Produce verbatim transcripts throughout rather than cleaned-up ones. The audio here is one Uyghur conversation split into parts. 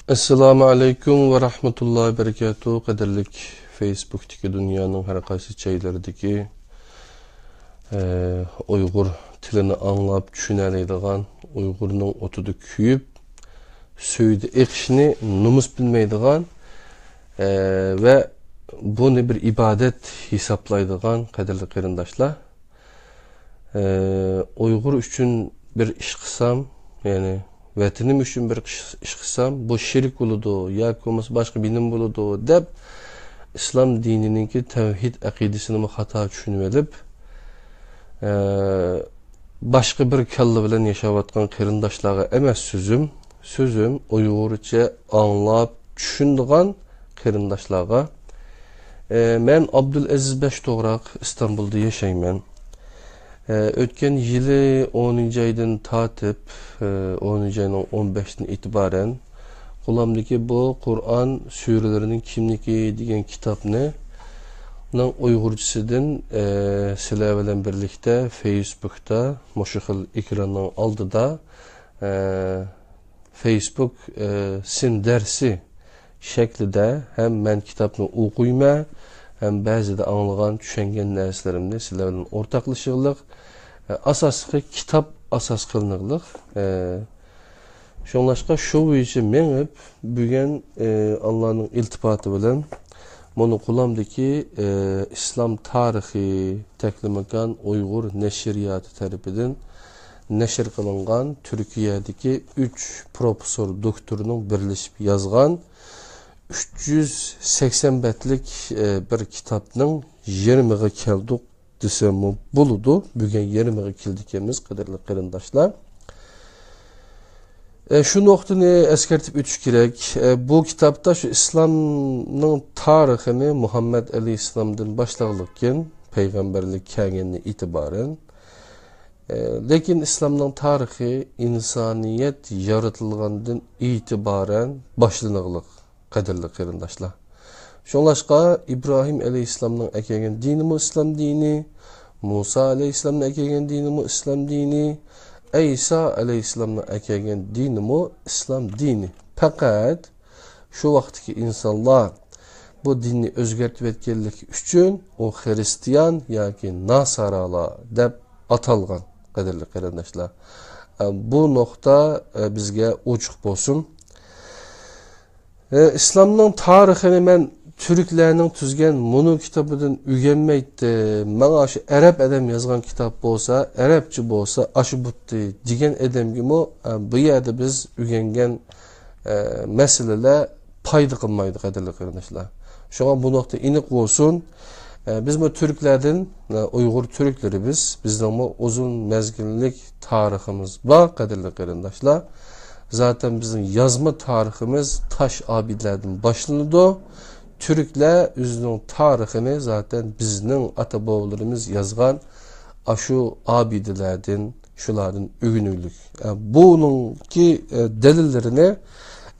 ئەسسالامۇ ئەلەيكۇم ۋە رەھمەتۇللاھى ۋە بەرىكاتۇھ. قەدىرلىك فېيسبۇكتىكى دۇنيانىڭ ھەر قايسى جايلىرىدىكى، ئە، ئۇيغۇر تىلىنى ئاڭلاپ چۈشىنەلەيدىغان، ئۇيغۇرنىڭ ئوتىدا كۆيۈپ، سۈيىدە ئېقىشنى نومۇس بىلمەيدىغان، ئە، ۋە بۇنى بىر ئىبادەت ھېسابلايدىغان قەدىرلىك قېرىنداشلار، ئە، ئۇيغۇر ئۈچۈن بىر ئىش قىلسام، يەنى ۋەتىنىم ئۈچۈن بىر ئىش، ئىش قىلسام، بۇ شىرك بولىدۇ ياكى بولمىسا باشقا بىنىم بولىدۇ دەپ، ئىسلام دىنىنىڭكى تەۋھىد ئەقىدىسىنىمۇ خاتا چۈشىنىۋېلىپ، ئە، باشقا بىر كاللا بىلەن ياشاۋاتقان قېرىنداشلارغا ئەمەس سۆزۈم، سۆزۈم ئۇيغۇرچە ئاڭلاپ چۈشىنىدىغان قېرىنداشلارغا. ئە، مەن ئابدۇلئەزىز بەشتوغراق، ئىستانبۇلدا ياشايمەن. ئە، ئۆتكەن يىلى ئونىنچى ئايدىن تارتىپ، ئە، ئونىنچى ئاينىڭ ئون بەشىدىن ئېتىبارەن قولۇمدىكى بۇ قۇرئان سۈرىلىرىنىڭ كىملىكى دېگەن كىتابنى، نىڭ ئۇيغۇرچىسىدىن، ئە، سىلەر بىلەن بىرلىكتە فېيسبۇكتا مۇشۇ خىل ئېكراننىڭ ئالدىدا، ئە، فېيسبۇك، ئە، سىن دەرسى شەكلىدە ھەم مەن كىتابنى ئوقۇيمەن، ھەم بەزىدە ئاڭلىغان، چۈشەنگەن نەرسىلىرىمنى سىلەر بىلەن ئورتاقلىشىغلىق. ئە، ئاساسلىقى كىتاب ئاساس قىلىنىغلىق. ئە، شۇڭلاشقا شۇ بويىچە مېڭىپ، بۈگۈن، ئى، ئاللانىڭ ئىلتىپاتى بىلەن مانا قولۇمدىكى، ئى، ئىسلام تارىخى تەكلىماكان ئۇيغۇر نەشرىياتى تەرىپىدىن نەشر قىلىنغان تۈركىيەدىكى ئۈچ پروفېسسور دوكتورنىڭ بىرلىشىپ يازغان ئۈچ يۈز سەكسەن بەتلىك، ئى، بىر كىتابنىڭ يېرىمىغا كەلدۇق دېسەممۇ بولىدۇ. بۈگۈن يېرىمىغا كېلىدىكەنمىز، قەدىرلىك قېرىنداشلار. ئە، شۇ نۇقتىنى ئەسكەرتىپ ئۆتۈش كېرەك. ئە، بۇ كىتابتا شۇ ئىسلامنىڭ تارىخىنى مۇھەممەد ئەلەيھىسسالامدىن باشلاغلىقكەن، پەيغەمبەرلىك كەلگەندىن ئېتىبارەن. ئە، لېكىن ئىسلامنىڭ تارىخى ئىنسانىيەت يارىتىلغاندىن ئېتىبارەن باشلىنىغلىق. قەدىرلىك قېرىنداشلار. شۇڭلاشقا ئىبراھىم ئەلەيھىسسالامنىڭ ئەكەلگەن دىنىمۇ ئىسلام دىنى، مۇسا ئەلەيھىسسالامنىڭ ئەكەلگەن دىنىمۇ ئىسلام دىنى، ئەيسا ئەلەيھىسسالامنىڭ ئەكەلگەن دىنىمۇ ئىسلام دىنى. پەقەت شۇ ۋاقىتتىكى ئىنسانلار بۇ دىننى ئۆزگەرتىۋەتكەنلىكى ئۈچۈن ئۇ خىرىستىيان ياكى ناسارالار دەپ ئاتالغان، قەدىرلىك قېرىنداشلار. ئە، بۇ نۇقتا، ئە، بىزگە ئوچۇق بولسۇن. ئە، ئىسلامنىڭ تارىخىنى مەن تۈركلەرنىڭ تۈزگەن مۇنۇ كىتابىدىن ئۆگەنمەيتتىم. ماڭا شۇ ئەرەب ئادەم يازغان كىتاب بولسا، ئەرەبچە بولسا، ئاشۇ بوتتى دېگەن ئادەمگىمۇ، ئە، بۇ يەردە بىز ئۆگەنگەن، ئە، مەسىلىلەر پايدا قىلمايدۇ، قەدىرلىك قېرىنداشلار. شۇڭا بۇ نۇقتا ئېنىق بولسۇن. ئە، بىزمۇ تۈركلەردىن، ئە، ئۇيغۇر تۈركلىرى بىز، بىزنىڭمۇ ئۇزۇن مەزگىللىك تارىخىمىز بار، قەدىرلىك قېرىنداشلار. زاتەن بىزنىڭ يازما تارىخىمىز تاش ئابىدىلەردىن باشلىنىدۇ. تۈركلەر ئۆزىنىڭ تارىخىنى زاتەن بىزنىڭ ئاتا-بوۋىلىرىمىز يازغان ئاشۇ ئابىدىلەردىن، شۇلاردىن ئۆگىنىۋېلىك. ئە، بۇنىڭكى، ئە، دەلىللىرىنى،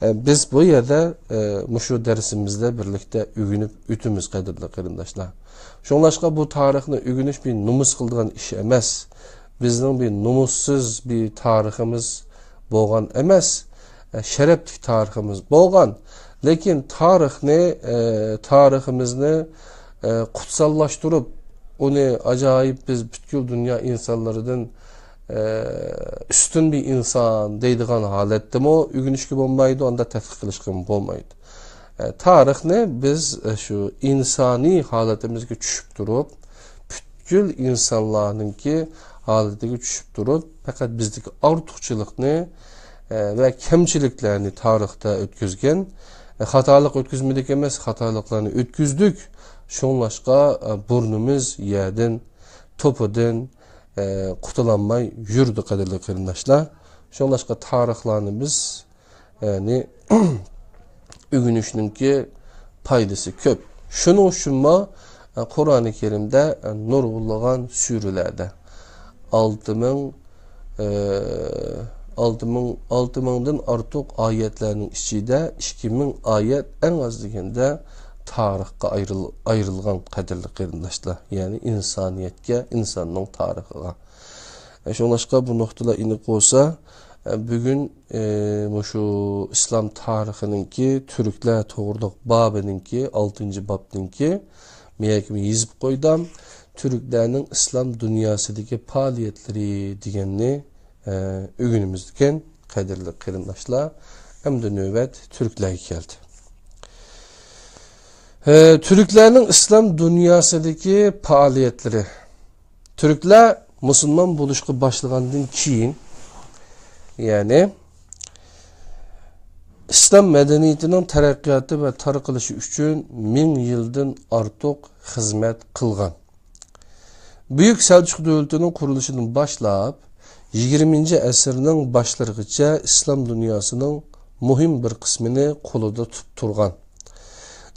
ئە، بىز بۇ يەردە، ئە، مۇشۇ دەرسىمىزدە بىرلىكتە ئۆگىنىپ ئۆتىمىز، قەدىرلىك قېرىنداشلار. شۇڭلاشقا بۇ تارىخنى ئۆگىنىش بىر نومۇس قىلىدىغان ئىش ئەمەس. بىزنىڭ بىر نومۇسسىز بىر تارىخىمىز بولغان ئەمەس، ئە، شەرەپلىك تارىخىمىز بولغان. لېكىن تارىخنى، ئە، تارىخىمىزنى، ئە، قۇتساللاشتۇرۇپ، ئۇنى ئاجايىپ بىز پۈتكۈل دۇنيا ئىنسانلىرىدىن، ئە، ئۈستۈن بىر ئىنسان دەيدىغان ھالەتتىمۇ ئۆگىنىشكە بولمايدۇ، ئاندا تەتقىق قىلىشقىمۇ بولمايدۇ. ئە، تارىخنى بىز، ئە، شۇ ئىنسانىي ھالىتىمىزگە چۈشۈپ تۇرۇپ، پۈتكۈل ئىنسانلارنىڭكى ھالىتىگە چۈشۈپ تۇرۇپ، پەقەت بىزدىكى ئارتۇقچىلىقنى، ئە، ۋە كەمچىلىكلەرنى تارىختا ئۆتكۈزگەن. ئە، خاتالىق ئۆتكۈزمىدۇق ئەمەس، خاتالىقلارنى ئۆتكۈزدۇق. شۇڭلاشقا، ئە، بۇرنىمىز يەردىن، توپىدىن، ئە، قۇتۇلالماي يۈردى، قەدىرلىك قېرىنداشلار. شۇڭلاشقا تارىخلارنى بىز يەنى ئۆگىنىشنىڭكى پايدىسى كۆپ. شۇنىڭ ئۈچۈنمۇ، ئە، قۇرئانى كەرىمدە، ئە، نۇرغۇنلىغان سۈرىلەردە ئالتە مىڭ، ئە، ئالتە مىڭ، ئالتە مىڭدىن ئارتۇق ئايەتلەرنىڭ ئىچىدە ئىككى مىڭ ئايەت ئەڭ ئاز دېگەندە تارىخقا ئايرىل-، ئايرىلغان، قەدىرلىك قېرىنداشلار. يەنى ئىنسانىيەتكە، ئىنساننىڭ تارىخىغا. ئە، شۇڭلاشقا بۇ نۇقتىلار ئېنىق بولسا، بۈگۈن، ئى، مۇشۇ ئىسلام تارىخىنىڭكى تۈركلەر توغرىلىق بابىنىڭكى، ئالتىنچى بابنىڭكى، مەيەكىمە يېزىپ قويدام. تۈركلەرنىڭ ئىسلام دۇنياسىدىكى پائالىيەتلىرى دېگەننى، ئى، ئۆگىنىمىزكەن، قەدىرلىك قېرىنداشلار. ئەمدى نۆۋەت تۈركلەرگە كەلدى. ئى، تۈركلەرنىڭ ئىسلام دۇنياسىدىكى پائالىيەتلىرى. تۈركلەر مۇسۇلمان بولۇشقا باشلىغاندىن كېيىن، يەنى ئىسلام مەدەنىيىتىنىڭ تەرەققىياتى ۋە تارقىلىشى ئۈچۈن مىڭ يىلدىن ئارتۇق خىزمەت قىلغان. بۈيۈك سەلچۇق دۆلىتىنىڭ قۇرۇلۇشىدىن باشلاپ، يىگىرمىنچى ئەسىرنىڭ باشلىرىغىچە ئىسلام دۇنياسىنىڭ مۇھىم بىر قىسمىنى قولىدا تۇتۇپ تۇرغان.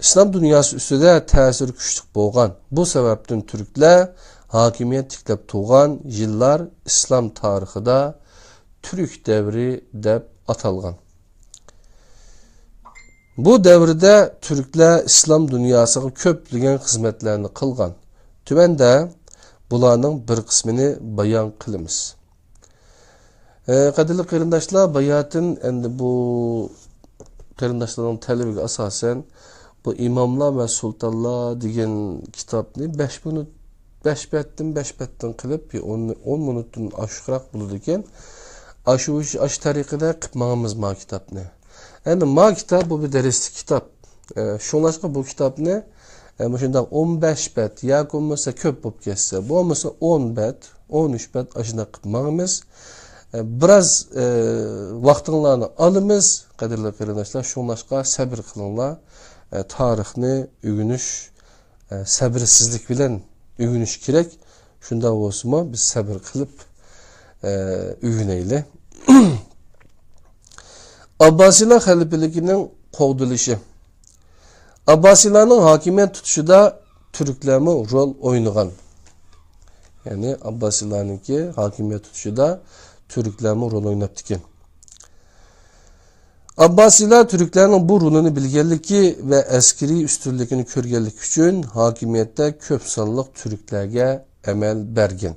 ئىسلام دۇنياسى ئۈستىدە تەسىرى كۈچلۈك بولغان. بۇ سەۋەبتىن تۈركلەر ھاكىمىيەت تىكلەپ تۇرغان يىللار ئىسلام تارىخىدا تۈرك دەۋرى دەپ ئاتالغان. بۇ دەۋردە تۈركلەر ئىسلام دۇنياسىغا كۆپلىگەن خىزمەتلەرنى قىلغان. تۆۋەندە بۇلارنىڭ بىر قىسمىنى بايان قىلىمىز. ئە، قەدىرلىك قېرىنداشلار، باياتىن ئەمدى بۇ قېرىنداشلارنىڭ تەلىپىگە ئاساسەن، بۇ ئىماملار ۋە سۇلتانلار دېگەن كىتابنى بەش مىنۇت، بەش بەتتىن، بەش بەتتىن قىلىپ، بىر ئون، ئون مىنۇتتىن ئاشۇقراق بولىدىكەن. ئاشۇ، ئاشۇ تەرىقىدە قىلىپ ماڭىمىز ما كىتابنى. ئەمدى ما كىتاب بۇ بىر دەرسلىك كىتاب. ئە، شۇڭلاشقا بۇ كىتابنى، ئە، مۇشۇنداق ئون بەش بەت ياكى بولمىسا كۆپ بولۇپ كەتسە، بولمىسا ئون بەت، ئون ئۈچ بەت ئاشۇنداق قىلىپ ماڭىمىز. ئە، بىراز، ئە، ۋاقتىڭلارنى ئالىمىز، قەدىرلىك قېرىنداشلار، شۇڭلاشقا سەبرى قىلىڭلار. ئە، تارىخنى ئۆگىنىش، ئە، سەبرسىزلىك بىلەن ئۆگىنىش كېرەك. شۇنداق بولسىمۇ بىز سەبرى قىلىپ، ئە، ئۆگىنەيلى. ئابباسىيلار خەلىپىلىكىنىڭ قوغدىلىشى. ئابباسىيلارنىڭ ھاكىمىيەت تۇتۇشىدا تۈركلەرمۇ رول ئوينىغان. يەنى ئابباسىيلارنىڭكى ھاكىمىيەت تۇتۇشىدا تۈركلەرمۇ رول ئويناپتىكەن. ئابباسىيلار تۈركلەرنىڭ بۇ رولىنى بىلگەنلىكى ۋە ئەسكىرىي ئۈستۈنلۈكىنى كۆرگەنلىكى ئۈچۈن ھاكىمىيەتتە كۆپ سانلىق تۈركلەرگە ئەمەل بەرگەن.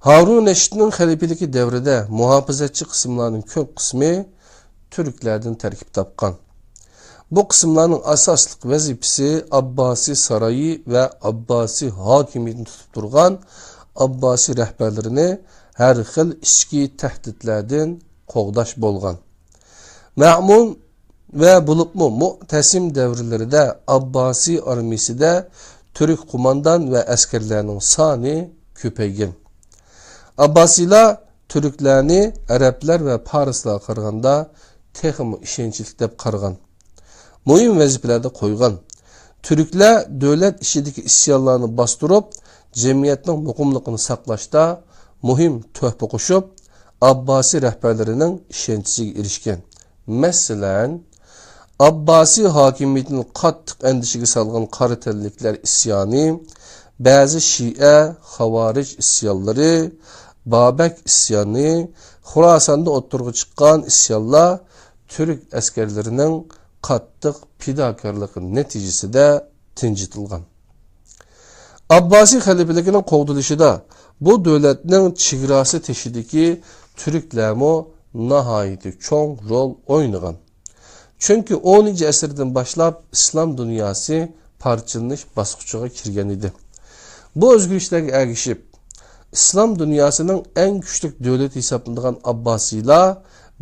ھارۇن رەشىدنىڭ خەلىپىلىكى دەۋرىدە مۇھاپىزەتچى قىسىملارنىڭ كۆپ قىسمى تۈركلەردىن تەركىب تاپقان. بۇ قىسىملارنىڭ ئاساسلىق ۋەزىپىسى ئابباسىي سارىيى ۋە ئابباسىي ھاكىمىيىتىنى تۇتۇپ تۇرغان ئابباسىي رەھبەرلىرىنى ھەر خىل ئىچكى تەھدىتلەردىن قوغداش بولغان. مەمۇن ۋە بولۇپمۇ مۇئتەسىم دەۋرلىرىدە ئابباسىي ئارمىيىسىدە تۈرك قوماندان ۋە ئەسكەرلەرنىڭ سانى كۆپەيگەن. ئابباسىيلار تۈركلەرنى ئەرەبلەر ۋە پارسلارغا قارىغاندا تېخىمۇ ئىشەنچلىك دەپ قارىغان. مۇھىم ۋەزىپىلەردە قويغان. تۈركلەر دۆلەت ئىچىدىكى ئىسيانلارنى باستۇرۇپ، جەمئىيەتنىڭ مۇقىملىقىنى ساقلاشتا مۇھىم تۆھپە قوشۇپ، ئابباسىي رەھبەرلىرىنىڭ ئىشەنچىگە ئېرىشكەن. مەسىلەن، ئابباسىي ھاكىمىيىتىنى قاتتىق ئەندىشىگە سالغان قارا تەنلىكلەر ئىسيانى، بەزى شىئە، خاۋارىج ئىسيانلىرى، بابەك ئىسيانى، خوراساندا ئوتتۇرىغا چىققان ئىسيانلار تۈرك ئەسكەرلىرىنىڭ قاتتىق پىداكارلىقى نەتىجىسىدە تىنجىتىلغان. ئابباسىي خەلىپىلىكىنىڭ قوغدىلىشىدا بۇ دۆلەتنىڭ چېگراسى تېشىدىكى تۈركلەرمۇ ناھايىتى چوڭ رول ئوينىغان. چۈنكى ئونىنچى ئەسىردىن باشلاپ ئىسلام دۇنياسى پارچىلىنىش باسقۇچىغا كىرگەن ئىدى. بۇ ئۆزگىرىشلەرگە ئەگىشىپ، ئىسلام دۇنياسىنىڭ ئەڭ كۈچلۈك دۆلىتى ھېسابلىنىدىغان ئابباسىيلار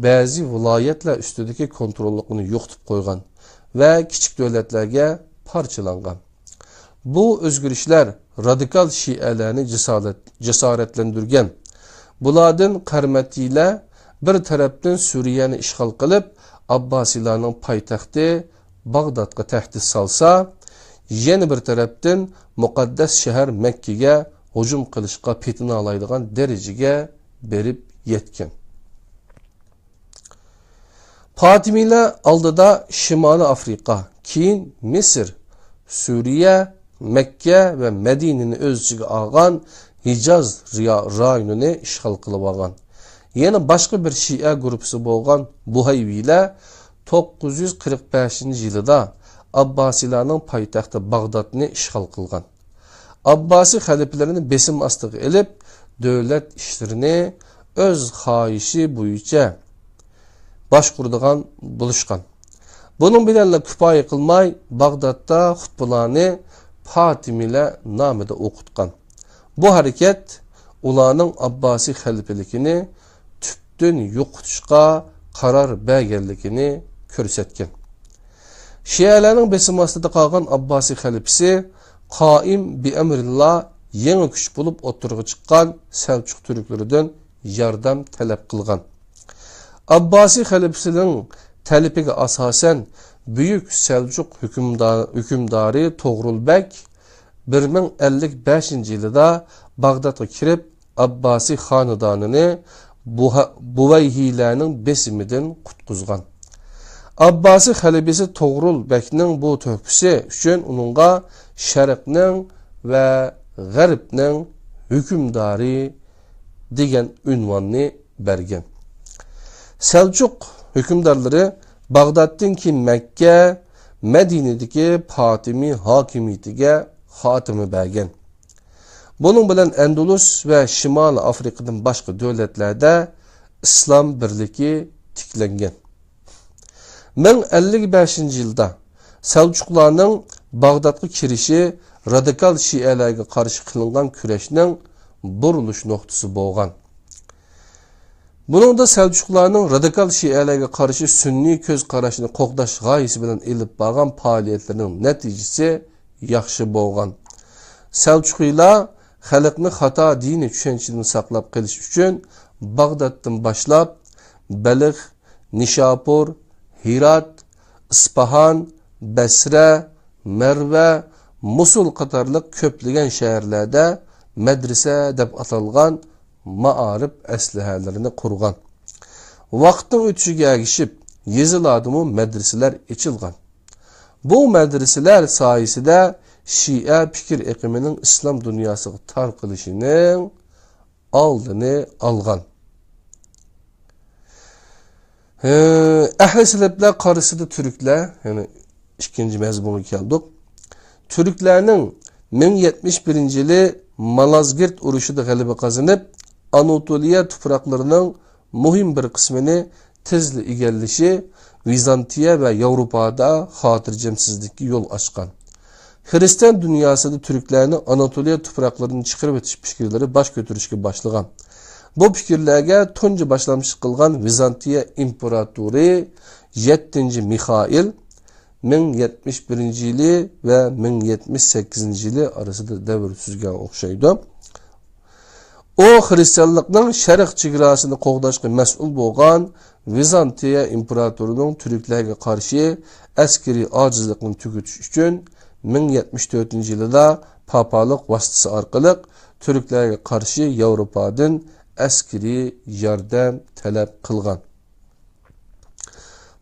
بەزى ۋىلايەتلەر ئۈستىدىكى كونتروللۇقىنى يوقىتىپ قويغان ۋە كىچىك دۆلەتلەرگە پارچىلانغان. بۇ ئۆزگىرىشلەر رادىكال شىئەلەرنى جاسارەت-، جاسارەتلەندۈرگەن. بۇلاردىن قەرمەتىيلەر بىر تەرەپتىن سۈرىيەنى ئىشغال قىلىپ، ئابباسىيلارنىڭ پايتەختى باغدادقا تەھدىت سالسا، يەنە بىر تەرەپتىن مۇقەددەس شەھەر مەككىگە ھۇجۇم قىلىشقا پېتىنالايدىغان دەرىجىگە بېرىپ يەتكەن. پاتىمىيلەر ئالدىدا شىمالىي ئافرىقا، كېيىن مىسىر، سۈرىيە، مەككە ۋە مەدىنىنى ئۆز ئىچىگە ئالغان ھىجاز رىيا-، رايونىنى ئىشغال قىلىۋالغان. يەنە باشقا بىر شىئە گۇرۇپپىسى بولغان بۇھەيۋىيلەر توققۇز يۈز قىرىق بەشىنچى يىلىدا ئابباسىيلارنىڭ پايتەختى باغدادنى ئىشغال قىلغان. ئابباسىي خەلىپىلىرىنى بېسىم ئاستىغا ئېلىپ، دۆلەت ئىشلىرىنى ئۆز خاھىشى بويىچە باشقۇرىدىغان بولۇشقان. بۇنىڭ بىلەنلا كۇپايە قىلماي، باغدادتا خۇتبىلارنى پاتىمىلەر نامىدا ئوقۇتقان. بۇ ھەرىكەت ئۇلارنىڭ ئابباسىي خەلىپىلىكىنى تۈپتىن يوقىتىشقا قارار بەرگەنلىكىنى كۆرسەتكەن. شىئەلەرنىڭ بېسىمى ئاستىدا قالغان ئابباسىي خەلىپىسى قائىم بىئەمرىللا يېڭى كۈچ بولۇپ ئوتتۇرىغا چىققان سەلچۇق تۈركلىرىدىن ياردەم تەلەپ قىلغان. ئابباسىي خەلىپىسىنىڭ تەلىپىگە ئاساسەن، بۈيۈك سەلجۇق ھۆكۈمدا-، ھۆكۈمدارى توغرۇل بەگ بىر مىڭ ئەللىك بەشىنچى يىلىدا باغدادقا كىرىپ، ئابباسىي خانىدانىنى بۇ-، بۇۋەيھىلەرنىڭ بېسىمىدىن قۇتقۇزغان. ئابباسىي خەلىپىسى توغرۇل بەگنىڭ بۇ تۆھپىسى ئۈچۈن ئۇنىڭغا شەرقنىڭ ۋە غەربنىڭ ھۆكۈمدارى دېگەن ئۇنۋاننى بەرگەن. سەلجۇق ھۆكۈمدارلىرى باغدادتىن كېيىن مەككە، مەدىنىدىكى پاتىمىي ھاكىمىيىتىگە خاتىمە بەرگەن. بۇنىڭ بىلەن ئەندۇلۇس ۋە شىمالىي ئافرىقىدىن باشقا دۆلەتلەردە ئىسلام بىرلىكى تىكلەنگەن. مىڭ ئەللىك بەشىنچى يىلدا سەلجۇقلارنىڭ باغدادقا كىرىشى رادىكال شىئەلەرگە قارشى قىلىنغان كۈرەشنىڭ بۇرۇلۇش نۇقتىسى بولغان. بۇنىڭدا سەلجۇقلارنىڭ رادىكال شىئەلەرگە قارشى سۈنئىي كۆز قاراشنى قوغداش غايىسى بىلەن ئېلىپ بارغان پائالىيەتلىرىنىڭ نەتىجىسى ياخشى بولغان. سەلجۇقىيلار خەلقنى خاتا دىنىي چۈشەنچىدىن ساقلاپ قېلىش ئۈچۈن باغدادتىن باشلاپ، بەلخ، نىشاپۇر، ھىرات، ئىسپاھان، بەسرە، مەرۋە، موسۇل قاتارلىق كۆپلىگەن شەھەرلەردە مەدرىسە دەپ ئاتالغان مائارىپ ئەسلىھەلىرىنى قۇرغان. ۋاقىتنىڭ ئۆتۈشىگە ئەگىشىپ، يېزىلاردىمۇ مەدرىسىلەر ئېچىلغان. بۇ مەدرىسىلەر سايىسىدە شىئە پىكىر ئېقىمىنىڭ ئىسلام دۇنياسىغا تارقىلىشىنىڭ ئالدىنى ئالغان. ھە، ئەھلى سەلەپلەر قارىسىدا تۈركلەر، يەنى ئىككىنچى مەزمۇنغا كەلدۇق. تۈركلەرنىڭ مىڭ يەتمىش بىرىنچى يىلى مالازگىرت ئۇرۇشىدا غەلىبە قازىنىپ، ئاناتولىيە تۇپراقلىرىنىڭ مۇھىم بىر قىسمىنى تېزلا ئىگىلىشى ۋىزانتىيە ۋە ياۋروپادا خاتىرجەمسىزلىككە يول ئاچقان. خىرىستىيان دۇنياسىدا تۈركلەرنى ئاناتولىيە تۇپراقلىرىدىن چىقىرىۋېتىش پىكىرلىرى باش كۆتۈرۈشكە باشلىغان. بۇ پىكىرلەرگە تۇنجى باشلامچىلىق قىلغان ۋىزانتىيە ئىمپېراتورى يەتتىنچى مىخائىل مىڭ يەتمىش بىرىنچى يىلى ۋە مىڭ يەتمىش سەككىزىنچى يىلى ئارىسىدا دەۋر سۈزگەن ئوخشايدۇ. ئۇ خىرىستىيانلىقنىڭ شەرق چېگراسىنى قوغداشقا مەسئۇل بولغان ۋىزانتىيە ئىمپېراتورىنىڭ تۈركلەرگە قارشى ئەسكىرىي ئاجىزلىقىنى تۈگىتىش ئۈچۈن، مىڭ يەتمىش تۆتىنچى يىلىدا پاپالىق ۋاسىتىسى ئارقىلىق تۈركلەرگە قارشى ياۋروپادىن ئەسكىرىي ياردەم تەلەپ قىلغان.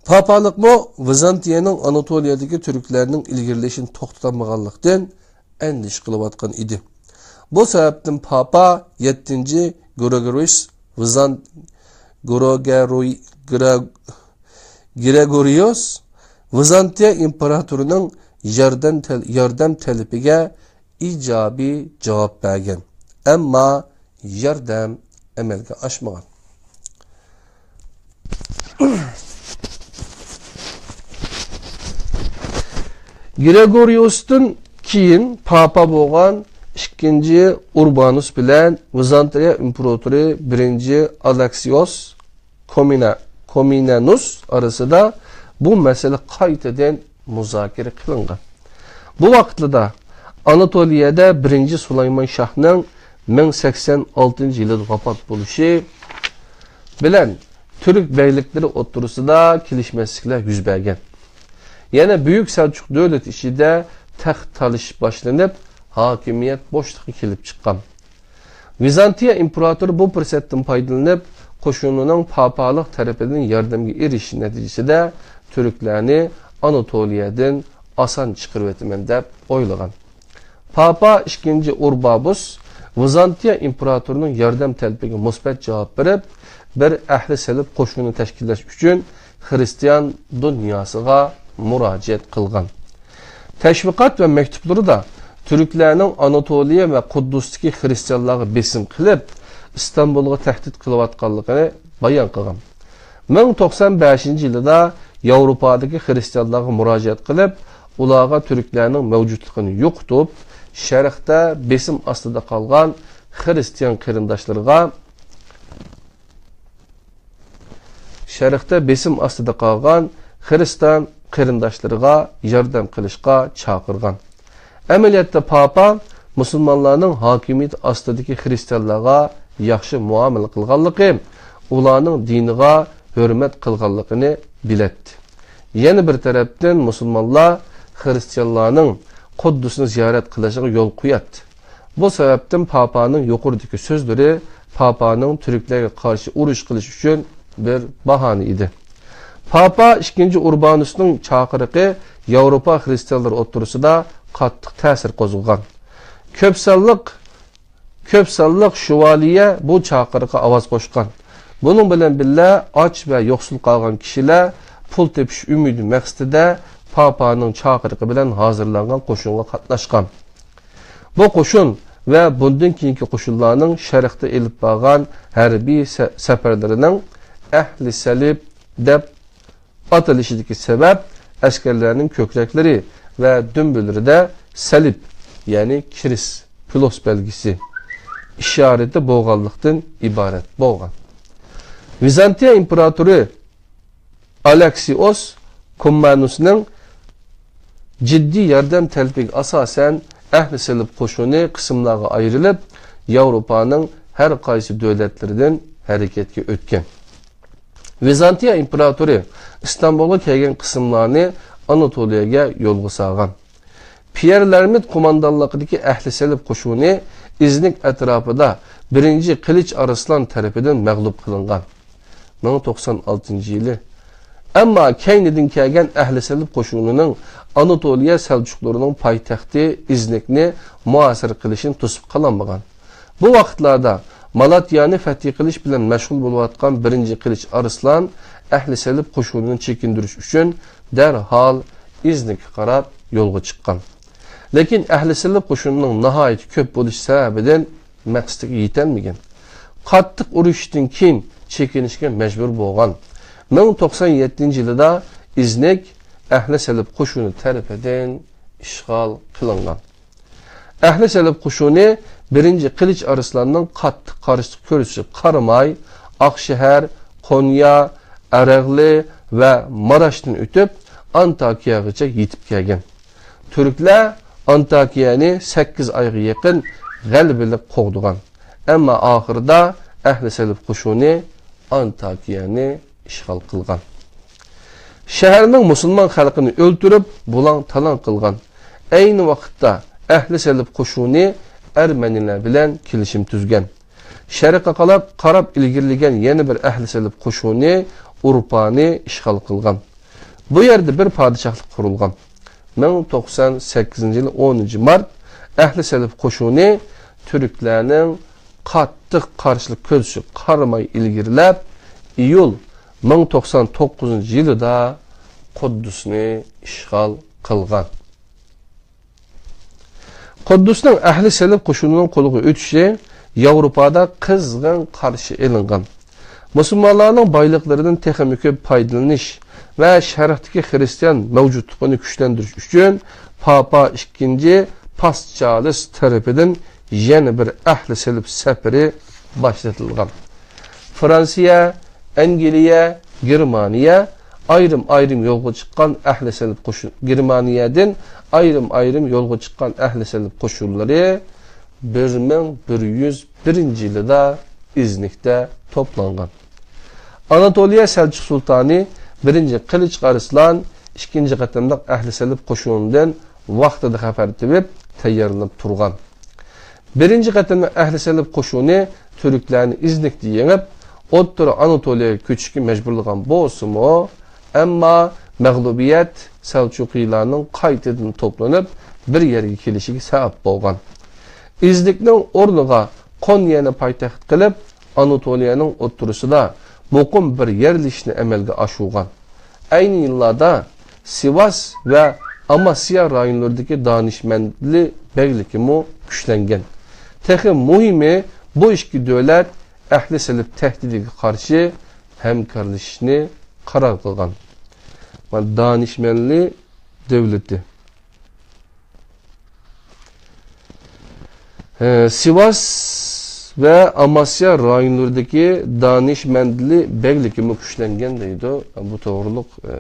پاپالىقمۇ ۋىزانتىيەنىڭ ئاناتولىيەدىكى تۈركلەرنىڭ ئىلگىرىلىشىنى توختىتالمىغانلىقتىن ئەندىشە قىلىۋاتقان ئىدى. بۇ سەۋەبتىن پاپا يەتتىنچى گرېگورىيۇس ۋىزان-، گرېگورىي-، گرا-، گرېگورىيۇس ۋىزانتىيە ئىمپېراتورىنىڭ ياردەم تەل-، ياردەم تەلىپىگە ئىجابىي جاۋاب بەرگەن. ئەمما ياردەم ئەمەلگە ئاشمىغان. گرېگورىيۇستىن كېيىن پاپا بولغان ئىككىنچى ئۇربانۇس بىلەن ۋىزانتىيە ئىمپېراتورى بىرىنچى ئالاكسىيوس كومىنا-، كومىنەنۇس ئارىسىدا بۇ مەسىلە قايتىدىن مۇزاكىرە قىلىنغان. بۇ ۋاقىتلىدا ئاناتولىيەدە بىرىنچى سۇلايمان شاھنىڭ مىڭ سەكسەن ئالتىنچى يىلىدا ۋاپات بولۇشى بىلەن تۈرك بەگلىكلىرى ئوتتۇرىسىدا كېلىشمەسلىكلەر يۈز بەرگەن. يەنە بۈيۈك سەلچۇق دۆلىتى ئىچىدە تەخت تالىشىش باشلىنىپ، ھاكىمىيەت بوشلۇقى كېلىپ چىققان. ۋىزانتىيە ئىمپېراتورى بۇ پۇرسەتتىن پايدىلىنىپ، قوشۇنىنىڭ پاپالىق تەرىپىدىن ياردەمگە ئېرىشىشى نەتىجىسىدە تۈركلەرنى ئاناتولىيەدىن ئاسان چىقىرىۋېتىمەن دەپ ئويلىغان. پاپا ئىككىنچى ئۇربابۇس ۋىزانتىيە ئىمپېراتورىنىڭ ياردەم تەلىپىگە مۇسبەت جاۋاب بېرىپ، بىر ئەھلى سەلەپ قوشۇنى تەشكىللەش ئۈچۈن خىرىستىيان دۇنياسىغا مۇراجىئەت قىلغان. تەشۋىقات ۋە مەكتۇپلىرىدا تۈركلەرنىڭ ئاناتولىيە ۋە قۇددۇستىكى خىرىستىيانلارغا بېسىم قىلىپ، ئىستانبۇلغا تەھدىت قىلىۋاتقانلىقىنى بايان قىلغان. مىڭ توقسان بەشىنچى يىلىدا ياۋروپادىكى خىرىستىيانلارغا مۇراجىئەت قىلىپ، ئۇلارغا تۈركلەرنىڭ مەۋجۇتلۇقىنى يوقىتىپ، شەرقتە بېسىم ئاستىدا قالغان خىرىستىيان قېرىنداشلىرىغا شەرقتە بېسىم ئاستىدا قالغان خىرىستىيان قېرىنداشلىرىغا ياردەم قىلىشقا چاقىرغان. ئەمەلىيەتتە پاپا مۇسۇلمانلارنىڭ ھاكىمىيىتى ئاستىدىكى خىرىستىيانلارغا ياخشى مۇئامىلە قىلغانلىقى، ئۇلارنىڭ دىنىغا ھۆرمەت قىلغانلىقىنى بىلەتتى. يەنە بىر تەرەپتىن، مۇسۇلمانلار خىرىستىيانلارنىڭ قۇددۇسنى زىيارەت قىلىشىغا يول قوياتتى. بۇ سەۋەبتىن پاپانىڭ يۇقىرىدىكى سۆزلىرى پاپانىڭ تۈركلەرگە قارشى ئۇرۇش قىلىش ئۈچۈن بىر باھانە ئىدى. پاپا ئىككىنچى ئۇربانۇسنىڭ چاقىرىقى ياۋروپا خىرىستىيانلىرى ئوتتۇرىسىدا قاتتىق تەسىر قوزغىغان. كۆپ سانلىق، كۆپ سانلىق شوۋالىيە بۇ چاقىرىققا ئاۋاز قوشقان. بۇنىڭ بىلەن بىللە، ئاچ ۋە يوقسۇل قالغان كىشىلەر پۇل تېپىش ئۈمىدى مەقسىتىدە پاپانىڭ چاقىرىقى بىلەن ھازىرلانغان قوشۇنغا قاتناشقان. بۇ قوشۇن ۋە بۇندىن كېيىنكى قوشۇنلارنىڭ شەرقتە ئېلىپ بارغان ھەربىي سە-، سەپەرلىرىنىڭ ئەھلى سەلىب دەپ ئاتىلىشىدىكى سەۋەب ئەسكەرلەرنىڭ كۆكرەكلىرى ۋە دۈمبىلىرىدە سەلىب، يەنى كىرىس، پىلوس بەلگىسى، ئىشارىتى بولغانلىقتىن ئىبارەت بولغان. ۋىزانتىيە ئىمپېراتورى ئالاكسىئوس كوممانۇسنىڭ جىددىي ياردەم تەلىپىگە ئاساسەن، ئەھلى سەلىب قوشۇنى قىسىملارغا ئايرىلىپ، ياۋروپانىڭ ھەر قايسى دۆلەتلىرىدىن ھەرىكەتكە ئۆتكەن. ۋىزانتىيە ئىمپېراتورى ئىستانبۇلغا كەلگەن قىسىملارنى ئاناتولىيەگە يولغا سالغان. پيېر لەرمىت قوماندانلىقىدىكى ئەھلى سەلىب قوشۇنى ئىزنىك ئەتراپىدا بىرىنچى قىلىچ ئارسلان تەرىپىدىن مەغلۇپ قىلىنغان. مىڭ توقسان ئالتىنچى يىلى. ئەمما كەينىدىن كەلگەن ئەھلى سەلىب قوشۇنىنىڭ ئاناتولىيە سەلجۇقلىرىنىڭ پايتەختى ئىزنىكنى مۇھاسىرە قىلىشىنى توسۇپ قالالمىغان. بۇ ۋاقىتلاردا مالاتيانى فەتھى قىلىش بىلەن مەشغۇل بولۇۋاتقان بىرىنچى قىلىچ ئارسلان ئەھلى سەلىب قوشۇنىنى چېكىندۈرۈش ئۈچۈن دەرھال ئىزنىككە قاراپ يولغا چىققان. لېكىن ئەھلى سەلىب قوشۇنىنىڭ ناھايىتى كۆپ بولۇشى سەۋەبىدىن مەقسىتىگە يېتەلمىگەن. قاتتىق ئۇرۇشتىن كېيىن چېكىنىشكە مەجبۇر بولغان. مىڭ توقسان يەتتىنچى يىلىدا ئىزنىك ئەھلى سەلىب قوشۇنى تەرىپىدىن ئىشغال قىلىنغان. ئەھلى سەلىب قوشۇنى بىرىنچى قىلىچ ئارسلاننىڭ قاتتىق قارشىلىق كۆرسىتىشىگە قارىماي، ئاقشەھەر، قونيا، ئەرەغلى ۋە ماراشتىن ئۆتۈپ، ئانتاكىيەگىچە يېتىپ كەلگەن. تۈركلەر ئانتاكىيەنى سەككىز ئايغا يېقىن غەلىبىلىك قوغدىغان. ئەمما ئاخىرىدا ئەھلى سەلىب قوشۇنى ئانتاكىيەنى ئىشغال قىلغان. شەھەرنىڭ مۇسۇلمان خەلقىنى ئۆلتۈرۈپ، بۇلاڭ-تالاڭ قىلغان. ئەينى ۋاقىتتا ئەھلى سەلىب قوشۇنى ئەرمەنىيلەر بىلەن كېلىشىم تۈزگەن. شەرققە قاراپ، قاراپ ئىلگىرىلىگەن يەنە بىر ئەھلى سەلىب قوشۇنى ئۇرپانى ئىشغال قىلغان. بۇ يەردە بىر پادىشاھلىق قۇرۇلغان. مىڭ توقسان سەككىزىنچى يىل ئونىنچى مارت ئەھلى سەلىب قوشۇنى تۈركلەرنىڭ قاتتىق قارشىلىق كۆرسىتىشىگە قارىماي ئىلگىرىلەپ، ئىيۇل مىڭ توقسان توققۇزىنچى يىلىدا قۇددۇسنى ئىشغال قىلغان. قۇددۇسنىڭ ئەھلى سەلىب قوشۇنىنىڭ قولىغا ئۆتۈشى ياۋروپادا قىزغىن قارشى ئېلىنغان. مۇسۇلمانلارنىڭ بايلىقلىرىدىن تېخىمۇ كۆپ پايدىلىنىش ۋە شەرقتىكى خىرىستىيان مەۋجۇتلۇقىنى كۈچلەندۈرۈش ئۈچۈن پاپا ئىككىنچى پاس چارلىس تەرىپىدىن يەنە بىر ئەھلى سەلىب سەپىرى باشلىتىلغان. فرانسىيە، ئەنگلىيە، گېرمانىيە ئايرىم-ئايرىم يولغا چىققان ئەھلى سەلىب قوشۇن، گېرمانىيەدىن ئايرىم-ئايرىم يولغا چىققان ئەھلى سەلىب قوشۇنلىرى بىر مىڭ بىر يۈز بىرىنچى يىلىدا ئىزنىكتە توپلانغان. ئاناتولىيە سەلجۇق سۇلتانى بىرىنچى قىلىچ ئارسلان ئىككىنچى قېتىملىق ئەھلى سەلىب قوشۇنىدىن ۋاقتىدا خەۋەر تېپىپ، تەييارلىنىپ تۇرغان. بىرىنچى قېتىملىق ئەھلى سەلىب قوشۇنى تۈركلەرنى ئىزنىكتە يېڭىپ، ئوتتۇرا ئاناتولىيەگە كۆچۈشكە مەجبۇرلىغان بولسىمۇ، ئەمما مەغلۇبىيەت سەلچۇقىيلارنىڭ قايتىدىن توپلىنىپ، بىر يەرگە كېلىشىگە سەۋەب بولغان. ئىزنىكنىڭ ئورنىغا قونيەنى پايتەخت قىلىپ، ئاناتولىيەنىڭ ئوتتۇرىسىدا مۇقىم بىر يەرلىشىشنى ئەمەلگە ئاشۇرغان. ئەينى يىللاردا سىۋاس ۋە ئاماسىيا رايونلىرىدىكى دانىشمەندلى بەگلىكىمۇ كۈچلەنگەن. تېخى مۇھىمى، بۇ ئىككى دۆلەت ئەھلى سەلەف تەھدىتىگە قارشى ھەمكارلىشىشنى قارار قىلغان. دانىشمەنلى دۆلىتى. ئە، سىۋاس ۋە ئاماسىيا رايونلىرىدىكى دانىشمەندلى بەگلىكىمۇ كۈچلەنگەن دەيدۇ. بۇ توغرۇلۇق، ئە،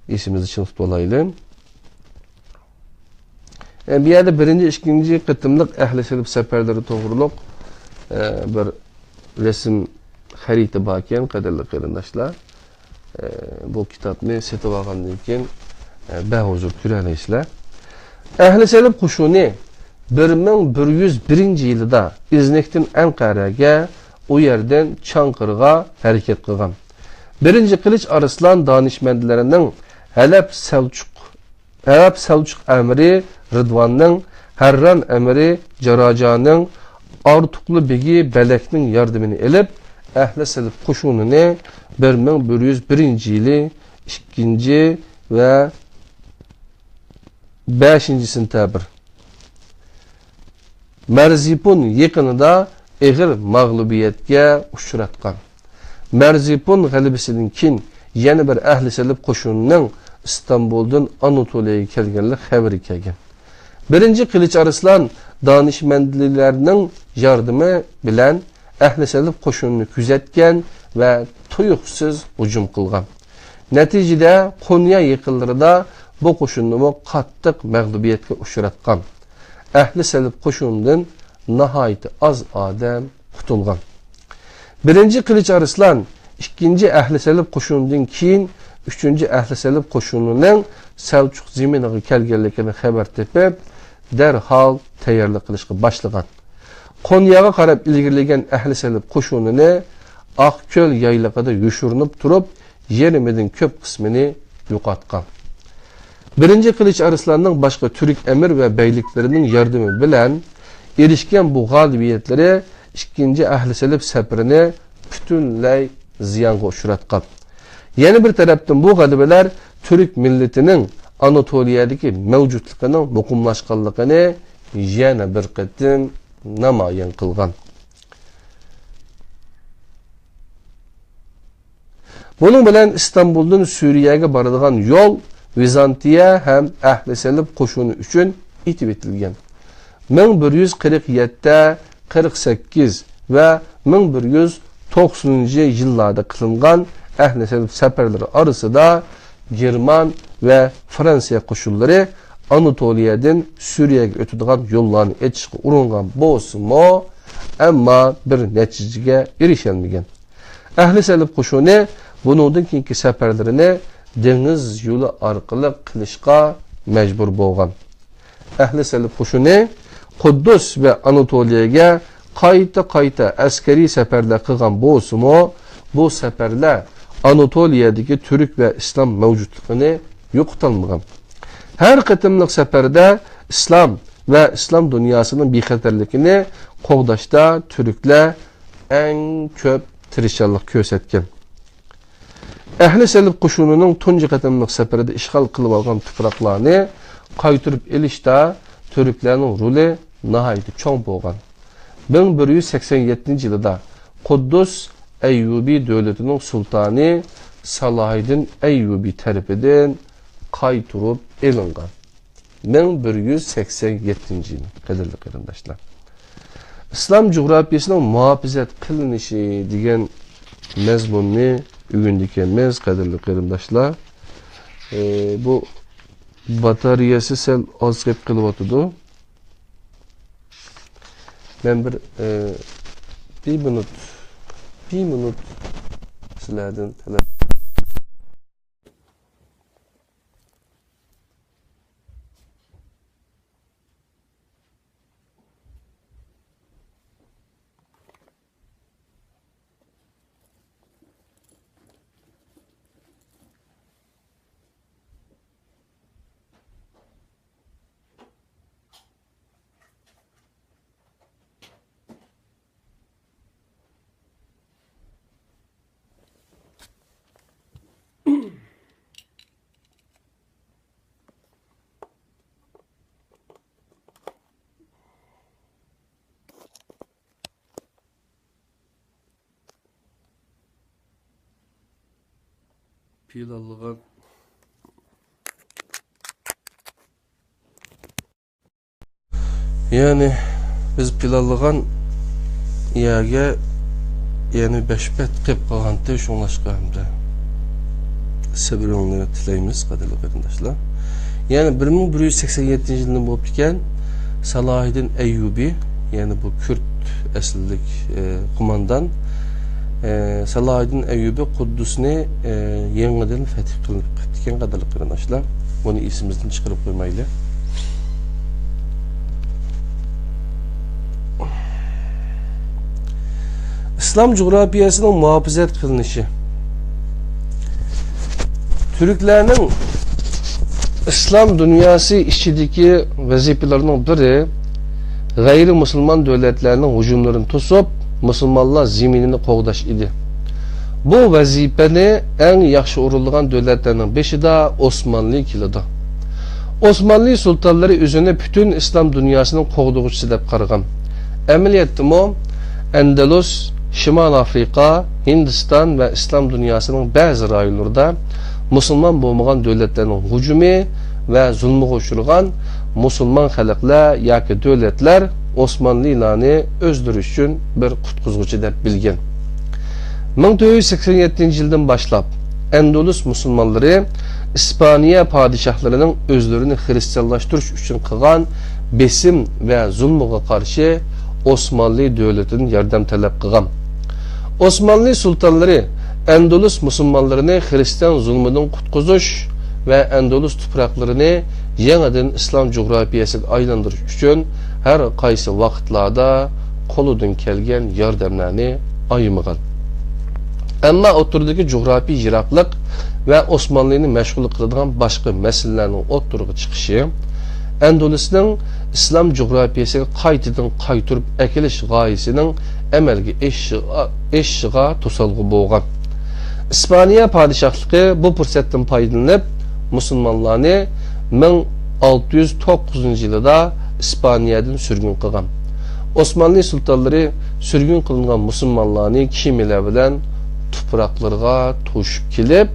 ئېسىمىزدە چىڭ تۇتۇۋالايلى. ئە، بۇ يەردە بىرىنچى، ئىككىنچى قېتىملىق ئەھلى سەلەف سەپەرلىرى توغرۇلۇق، ئە، بىر رەسىم خەرىتە باركەن، قەدىرلىك قېرىنداشلار. ئە، بۇ كىتابنى سېتىۋالغاندىن كېيىن، ئە، بەھۇزۇر كۆرەلەيسىلەر. ئەھلى سەلەف قوشۇنى بىر مىڭ بىر يۈز بىرىنچى يىلىدا ئىزنىكتىن ئەنقەرەگە، ئۇ يەردىن چاڭقىرغا ھەرىكەت قىلغان. بىرىنچى قىلىچ ئارسلان دانىشمەندلىرىنىڭ ھەلەپ سەلچۇق ھەلەپ سەلچۇق ئەمىرى رىدۋاننىڭ، ھەرران ئەمىرى جاراجانىڭ، ئارتۇقلۇ بېگى بەلەكنىڭ ياردىمىنى ئېلىپ، ئەھلى سەلەف قوشۇنىنى بىر مىڭ بىر يۈز بىرىنچى يىلى ئىككىنچى ۋە بەشىنچى سېنتەبىر مەرزىپۇن يېقىنىدا ئېغىر مەغلۇبىيەتكە ئۇچراتقان. مەرزىپۇن غەلىبىسىدىن كېيىن يەنە بىر ئەھلى سەلەف قوشۇنىنىڭ ئىستانبۇلدىن ئاناتولىيەگە كەلگەنلىك خەۋىرى كەلگەن. بىرىنچى قىلىچ ئارسلان دانىشمەندلىلەرنىڭ ياردىمى بىلەن ئەھلى سەلەف قوشۇنىنى كۆزەتكەن ۋە تۇيۇقسىز ھۇجۇم قىلغان. نەتىجىدە قونيا يېقىنلىرىدا بۇ قوشۇنمۇ قاتتىق مەغلۇبىيەتكە ئۇچراتقان. ئەھلى سەلەف قوشۇنىدىن ناھايىتى ئاز ئادەم قۇتۇلغان. بىرىنچى قىلىچ ئارسلان ئىككىنچى ئەھلى سەلەف قوشۇنىدىن كېيىن ئۈچىنچى ئەھلى سەلەف قوشۇنىنىڭ سەلچۇق زېمىنىغا كەلگەنلىكىنى خەۋەر تېپىپ، دەرھال تەييارلىق قىلىشقا باشلىغان. قونياغا قاراپ ئىلگىرىلىگەن ئەھلى سەلەف قوشۇنىنى ئاقكۆل يايلىقىدا يوشۇرۇنۇپ تۇرۇپ، يېرىمىدىن كۆپ قىسمىنى يوقاتقان. بىرىنچى قىلىچ ئارسلاننىڭ باشقا تۈرك ئەمىر ۋە بەگلىكلىرىنىڭ ياردىمى بىلەن ئېرىشكەن بۇ غالىبىيەتلىرى ئىككىنچى ئەھلى سەلەف سەپىرىنى پۈتۈنلەي زىيانغا ئۇچراتقان. يەنە بىر تەرەپتىن بۇ غەلىبىلەر تۈرك مىللىتىنىڭ ئاناتولىيەدىكى مەۋجۇتلۇقىنىڭ مۇقىملاشقانلىقىنى يەنە بىر قېتىم نامايان قىلغان. بۇنىڭ بىلەن ئىستانبۇلدىن سۈرىيەگە بارىدىغان يول ۋىزانتىيە ھەم ئەھلى سەلەف قوشۇنى ئۈچۈن ئېتىۋېتىلگەن. مىڭ بىر يۈز قىرىق يەتتە، قىرىق سەككىز ۋە مىڭ بىر يۈز توقسىنىنچى يىللاردا قىلىنغان ئەھلى سەلەف سەپەرلىرى ئارىسىدا گېرمان ۋە فرانسىيە قوشۇنلىرى ئاناتولىيەدىن سۈرىيەگە ئۆتىدىغان يوللارنى ئېچىشقا ئۇرۇنغان بولسىمۇ، ئەمما بىر نەتىجىگە ئېرىشەلمىگەن. ئەھلى سەلەف قوشۇنى بۇنىڭدىن كېيىنكى سەپەرلىرىنى دېڭىز يولى ئارقىلىق قىلىشقا مەجبۇر بولغان. ئەھلى سەلەف قوشۇنى قۇددۇس ۋە ئاناتولىيەگە قايتا-قايتا ئەسكەرىي سەپەرلەر قىلغان بولسىمۇ، بۇ سەپەرلەر ئاناتولىيەدىكى تۈرك ۋە ئىسلام مەۋجۇتلۇقىنى يوقىتالمىغان. ھەر قېتىملىق سەپەردە ئىسلام ۋە ئىسلام دۇنياسىنىڭ بىخەتەرلىكىنى قوغداشتا تۈركلەر ئەڭ كۆپ تىرىشچانلىق كۆرسەتكەن. ئەھلى سەلەف قوشۇنىنىڭ تۇنجى قېتىملىق سەپىرىدە ئىشغال قىلىۋالغان تۇپراقلارنى قايتۇرۇپ ئېلىشتا تۈركلەرنىڭ رولى ناھايىتى چوڭ بولغان. مىڭ بىر يۈز سەكسەن يەتتىنچى يىلىدا قۇددۇس ئەييۇبى دۆلىتىنىڭ سۇلتانى سالاھىدىن ئەييۇبى تەرىپىدىن قايتۇرۇپ ئېلىنغان. مىڭ بىر يۈز سەكسەن يەتتىنچى يىل، قەدىرلىك قېرىنداشلار. ئىسلام جۇغراپىيىسىنىڭ مۇھاپىزەت قىلىنىشى دېگەن مەزمۇننى ئۆگىنىدىكەنمىز، قەدىرلىك قېرىنداشلار. ئى، بۇ باتارېيەسى سەل ئاز گەپ قىلىۋاتىدۇ. مەن بىر، ئى، بىر مىنۇت، بىر مىنۇت سىلەردىن تەلەپ. پىلانلىغان، يەنى بىز پىلانلىغان يەرگە يەنە بەش پەت قېلىپ قالغانتى، شۇڭلاشقا ھەمدە سەۋرىڭلارنى تىلەيمىز، قەدىرلىك قېرىنداشلار. يەنى بىر مىڭ بىر يۈز سەكسەن يەتتىنچى يىلدىن بولۇپتىكەن، سالاھىدىن ئەييۇبى، يەنى بۇ كۈرد ئەسلىلىك، ئە، قوماندان، ئە، سالاھىدىن ئەييۇبى قۇددۇسنى، ئە، يېڭىدىن فەتھ قىلىپ قىپتىكەن، قەدىرلىك قېرىنداشلار. بۇنى ئېسىمىزدىن چىقىرىپ قويمايلى. ئىسلام جۇغراپىيەسىنىڭ مۇھاپىزەت قىلىنىشى. تۈركلەرنىڭ ئىسلام دۇنياسى ئىچىدىكى ۋەزىپىلىرىنىڭ بىرى غەيرىي مۇسۇلمان دۆلەتلەرنىڭ ھۇجۇملىرىنى توسۇپ، مۇسۇلمانلار زېمىنىنى قوغداش ئىدى. بۇ ۋەزىپىنى ئەڭ ياخشى ئورۇنلىغان دۆلەتلەرنىڭ بېشىدا ئوسمانلى كېلىدۇ. ئوسمانلى سۇلتانلىرى ئۆزىنى پۈتۈن ئىسلام دۇنياسىنىڭ قوغدىغۇچىسى دەپ قارىغان. ئەمەلىيەتتىمۇ ئەندەلۇس، شىمال ئافرىقا، ھىندىستان ۋە ئىسلام دۇنياسىنىڭ بەزى رايونلىرىدا مۇسۇلمان بولمىغان دۆلەتلەرنىڭ ھۇجۇمى ۋە زۇلمىغا ئۇچرىغان مۇسۇلمان خەلقلەر ياكى دۆلەتلەر ئوسمانلىلارنى ئۆزلىرى ئۈچۈن بىر قۇتقۇزغۇچى دەپ بىلگەن. مىڭ تۆت يۈز سەكسەن يەتتىنچى يىلدىن باشلاپ، ئەندۇلۇس مۇسۇلمانلىرى ئىسپانىيە پادىشاھلىرىنىڭ ئۆزلىرىنى خىرىستىيانلاشتۇرۇش ئۈچۈن قىلغان بېسىم ۋە زۇلمىغا قارشى ئوسمانلى دۆلىتىدىن ياردەم تەلەپ قىلغان. ئوسمانلى سۇلتانلىرى ئەندۇلۇس مۇسۇلمانلىرىنى خىرىستىيان زۇلمىدىن قۇتقۇزۇش ۋە ئەندۇلۇس تۇپراقلىرىنى يېڭىدىن ئىسلام جۇغراپىيەسىگە ئايلاندۇرۇش ئۈچۈن ھەر قايسى ۋاقىتلاردا قولىدىن كەلگەن ياردەملەرنى ئايىمىغان. ئەمما ئوتتۇرىدىكى جۇغراپىي يىراقلىق ۋە ئوسمانلىنى مەشغۇل قىلىدىغان باشقا مەسىلىلەرنىڭ ئوتتۇرىغا چىقىشى ئەندۇلۇسنىڭ ئىسلام جۇغراپىيەسىگە قايتىدىن قايتۇرۇپ ئەكېلىش غايىسىنىڭ ئەمەلگە ئېشىشىغا، ئېشىشىغا توسالغۇ بولغان. ئىسپانىيە پادىشاھلىقى بۇ پۇرسەتتىن پايدىلىنىپ، مۇسۇلمانلارنى مىڭ ئالتە يۈز توققۇزىنچى يىلىدا ئىسپانىيەدىن سۈرگۈن قىلغان. ئوسمانلى سۇلتانلىرى سۈرگۈن قىلىنغان مۇسۇلمانلارنى كېمىلەر بىلەن تۇپراقلىرىغا توشۇپ كېلىپ،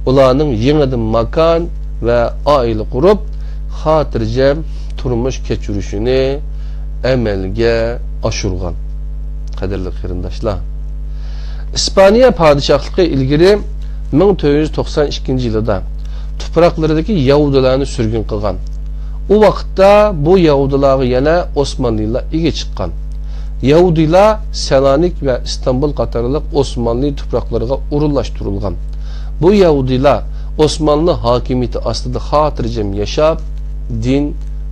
ئۇلارنىڭ يېڭىدىن ماكان ۋە ئائىلە قۇرۇپ، خاتىرجەم تۇرمۇش كەچۈرۈشىنى ئەمەلگە ئاشۇرغان. قەدىرلىك قېرىنداشلار، ئىسپانىيە پادىشاھلىقى ئىلگىرى مىڭ تۆت يۈز توقسان ئىككىنچى يىلىدا تۇپراقلىرىدىكى يەھۇدىيلارنى سۈرگۈن قىلغان. ئۇ ۋاقىتتا بۇ يەھۇدىيلارغا يەنە ئوسمانلىلار ئىگە چىققان. يەھۇدىيلار سالانىك ۋە ئىستانبۇل قاتارلىق ئوسمانلى تۇپراقلىرىغا ئورۇنلاشتۇرۇلغان. بۇ يەھۇدىيلار ئوسمانلى ھاكىمىيىتى ئاستىدا خاتىرجەم ياشاپ، دىن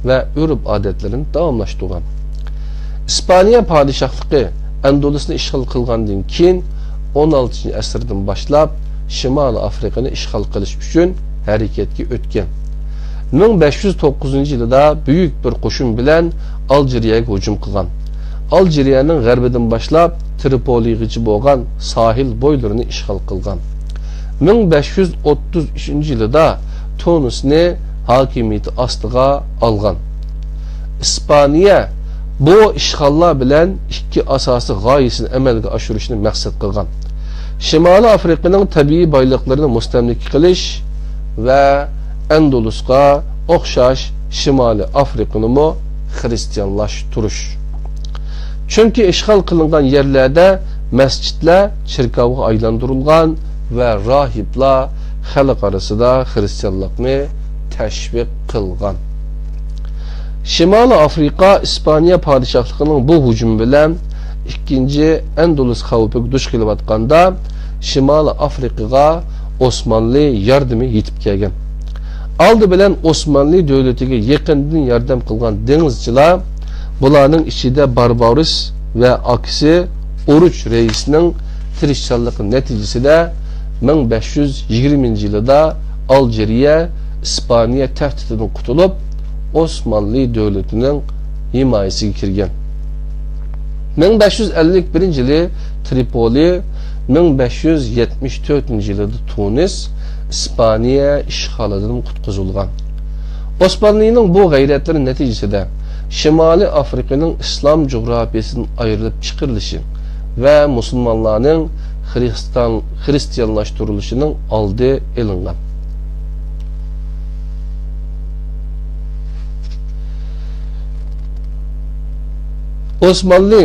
ۋە ئۆرپ-ئادەتلىرىنى داۋاملاشتۇرغان. ئىسپانىيە پادىشاھلىقى ئەندۇلۇسنى ئىشغال قىلغاندىن كېيىن، ئون ئالتىنچى ئەسىردىن باشلاپ شىمالىي ئافرىقىنى ئىشغال قىلىش ئۈچۈن ھەرىكەتكە ئۆتكەن. مىڭ بەش يۈز توققۇزىنچى يىلىدا بۈيۈك بىر قوشۇن بىلەن ئالجىرىيەگە ھۇجۇم قىلغان. ئالجىرىيەنىڭ غەربىدىن باشلاپ ترىپولىغىچە بولغان ساھىل بويلىرىنى ئىشغال قىلغان. مىڭ بەش يۈز ئوتتۇز ئۈچىنچى يىلىدا تۇنىسنى ھاكىمىيىتى ئاستىغا ئالغان. ئىسپانىيە بۇ ئىشغاللار بىلەن ئىككى ئاساسىي غايىسىنى ئەمەلگە ئاشۇرۇشنى مەقسەت قىلغان. شىمالىي ئافرىقىنىڭ تەبىئىي بايلىقلىرىنى مۇستەملىكە قىلىش ۋە ئەندۇلۇسقا ئوخشاش شىمالىي ئافرىقىنىمۇ خىرىستىيانلاشتۇرۇش. چۈنكى ئىشغال قىلىنغان يەرلەردە مەسچىتلەر چېركاۋغا ئايلاندۇرۇلغان ۋە راھىبلار خەلق ئارىسىدا خىرىستىيانلىقنى تەشۋىق قىلغان. شىمالىي ئافرىقا ئىسپانىيە پادىشاھلىقىنىڭ بۇ ھۇجۇمى بىلەن ئىككىنچى ئەندۇلۇس خەۋپىگە دۇچ كېلىۋاتقاندا، شىمالىي ئافرىقىغا ئوسمانلى ياردىمى يېتىپ كەلگەن. ئالدى بىلەن ئوسمانلى دۆلىتىگە يېقىندىن ياردەم قىلغان دېڭىزچىلار، بۇلارنىڭ ئىچىدە باربارىس ۋە ئاكىسى ئۇرۇچ رەئىسنىڭ تىرىشچانلىقى نەتىجىسىدە، مىڭ بەش يۈز يىگىرمىنچى يىلىدا ئالجىرىيە ئىسپانىيە تەھدىتىدىن قۇتۇلۇپ، ئوسمانلى دۆلىتىنىڭ ھىمايىسىگە كىرگەن. مىڭ بەش يۈز ئەللىك بىرىنچى يىلى ترىپولى، مىڭ بەش يۈز يەتمىش تۆتىنچى يىلىدا تۇنىس ئىسپانىيە ئىشغالىدىن قۇتقۇزۇلغان. ئوسمانلىنىڭ بۇ غەيرەتلىرى نەتىجىسىدە شىمالىي ئافرىقىنىڭ ئىسلام جۇغراپىيەسىدىن ئايرىلىپ چىقىرىلىشى ۋە مۇسۇلمانلارنىڭ خرىستان-، خرىستىيانلاشتۇرۇلۇشىنىڭ ئالدى ئېلىنغان. ئوسمانلى،